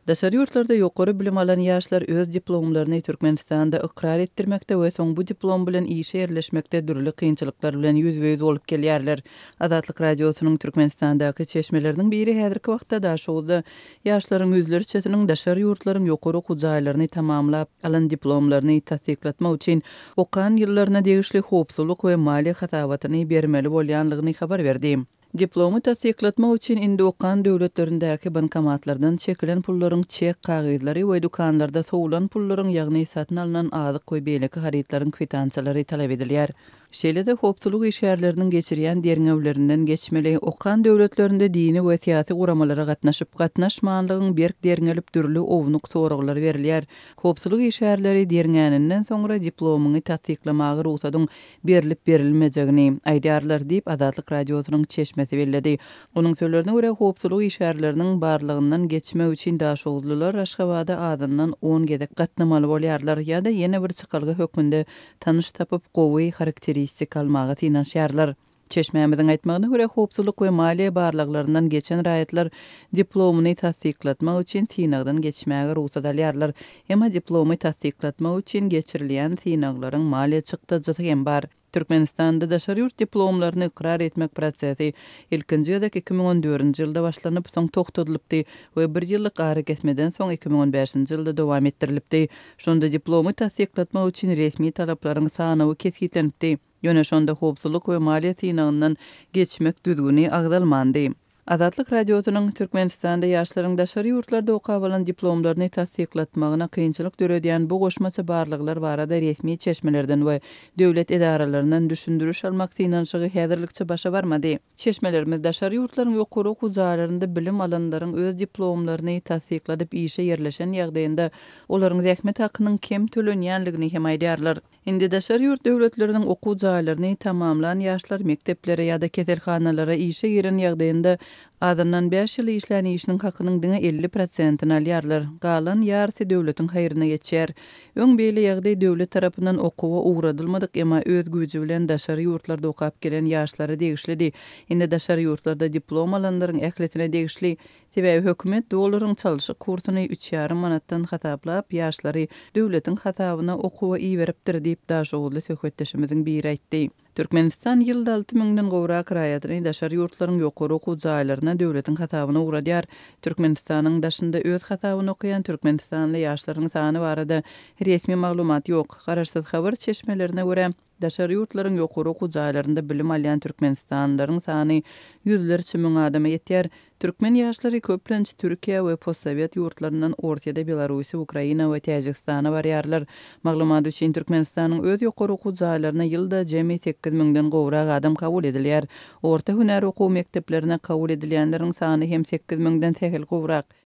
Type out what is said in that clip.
Daşary ýurtlarda ýokary bilim alan ýaşlar öz diplomlaryny Türkmenistanda ykrar etdirmekde we soň bu diplom bilen işe ýerleşmekde dürli kynçylyklar bilen ýüzbe-ýüz bolup gelýärler. Azatlyk Radiosynyň Türkmenistandaky çeşmeleriniň biri häzirki wagtda Daşoguzda ýaşlaryň ýüzlerçesiniň daşary ýurtlaryň ýokary okuw jaýlaryny tamamlap alan diplomlaryny tassyklatmak üçin okan ýyllaryna degişli howpsuzlyk we maliýe hasabatyny bermeli bolýanlygyny habar berdi. Diplomy tassyklatmak üçin indi okan döwletlerindäki bankomatlardan çekilen pullaryň çek kagyzlary we dükanlarda sowulan pullaryň, ýagny satyn alnan azyk we beýleki harytlaryň kwitansiýalary talap edilýär. Şeýle-de howpsuzlyk işgärleriniň geçirýän derňewlerinden geçmeli, okan döwletlerinde dini we syýasy guramalara gatnaşyp, gatnaşmanlygyň berk derňelip dürli ownuk soraglar berilýär. Howpsuzlyk işgärleri derňäninden soňra diplomyňy tassyklamaga rugsadyň berlip-berilmejegini aýdýarlar diýip, Azatlyk Radiosynyň çeşmesi belledi. Onuň sözlerine görä, howpsuzlyk işgärleriniň barlagyndan geçmek üçin daşoguzlylar Aşgabada azyndan on gezek gatnamaly bolýarlar ýa-da ýene bir çykalga hökmünde tanyş tapyp, gowy harakteristika almaga synanyşýarlar. Çeşmämiziň aýtmagyna görä, howpsuzlyk we maliýe barlaglaryndan geçen raýatlar diplomyny tassyklatmak üçin synagdan geçmäge rugsat alýarlar. Emma diplomy tassyklatmak üçin geçirilýän synaglaryň maliýe çykdajysy hem bar. Türkmenistanda daşary ýurt diplomlaryny ykrar etmek prosesi ilkinji gezek 2014-nji ýylda başlanyp, soň togtadylypdy we bir ýyllyk arakesmeden soň 2015-nji ýylda dowam etdirilipdi. Şonda diplomy tassyklatmak üçin resmi talaplaryň sanawy kesgitlenipdi. Ýöne şonda howpsuzlyk we maliýe synagyndan geçmek düzgüni agzalmandy. Azatlyk Radiosynyň Türkmenistanda ýaşlaryň daşary ýurtlarda okap alan diplomlaryny tassyklatmagyna kynçylyk döredýän bu goşmaça barlaglar barada resmi çeşmelerden we döwlet edaralaryndan düşündiriş almak synanyşygy häzirlikçe başa barmady. Çeşmelerimiz daşary ýurtlaryň ýokary okuw jaýlarynda bilim alanlaryň öz diplomlaryny tassykladyp işe ýerleşen ýagdaýynda olaryň zähmet hakynyň kem tölenýänligini hem aýdýarlar. Indi daşary ýurt döwletleriniň okuw jaýlaryny tamamlan ýaşlar mekdeplere ýa-da keselhanalara işe giren ýagdaýynda azyndan bäş ýyl işlän işiniň hakynyň diňe 50 prosentini alýarlar. Galan ýarysy döwletiň haýryna geçýär. Öň beýle ýagdaý döwlet tarapyndan okuwa ugradylmadyk, emma öz güýji bilen daşary ýurtlarda okap gelen ýaşlara degişlidi. Indi daşary ýurtlarda diplom alanlaryň ählisine degişli. Sebäbi hökümet dollaryň çalşyk kursuny üç ýarym manatdan hasaplap, ýaşlary döwletiň hasabyna okuwa iberipdir diýip, daşoguzly söhbetdeşimiziň biri aýtdy. Türkmenistan ýylda alty müňden gowrak raýatyny daşary ýurtlaryň ýokary okuw jaýlaryna döwletiň hasabyna ugradýar. Türkmenistanyň daşynda öz hasabyna okaýan türkmenistanly ýaşlaryň sany barada resmi maglumat ýok. Garaşsyz habar çeşmelerine görä, Daşary ýurtlaryň ýokary okuw jaýlarynda bilim alýan türkmenistanlylaryň sany ýüzlerçe müň adama ýetýär. Türkmen ýaşlary köplenç Türkiýä we postsowet ýurtlaryndan Orsýede, Belarusiýa, Ukraina we Täjigistana barýarlar. Maglumat üçin, Türkmenistanyň öz ýokary okuw jaýlaryna ýylda jemi sekiz müňden gowrak adam kabul edilýär. Orta hünär okuw mekdeplerine kabul edilýänleriň sany hem sekiz müňden sähel gowrak.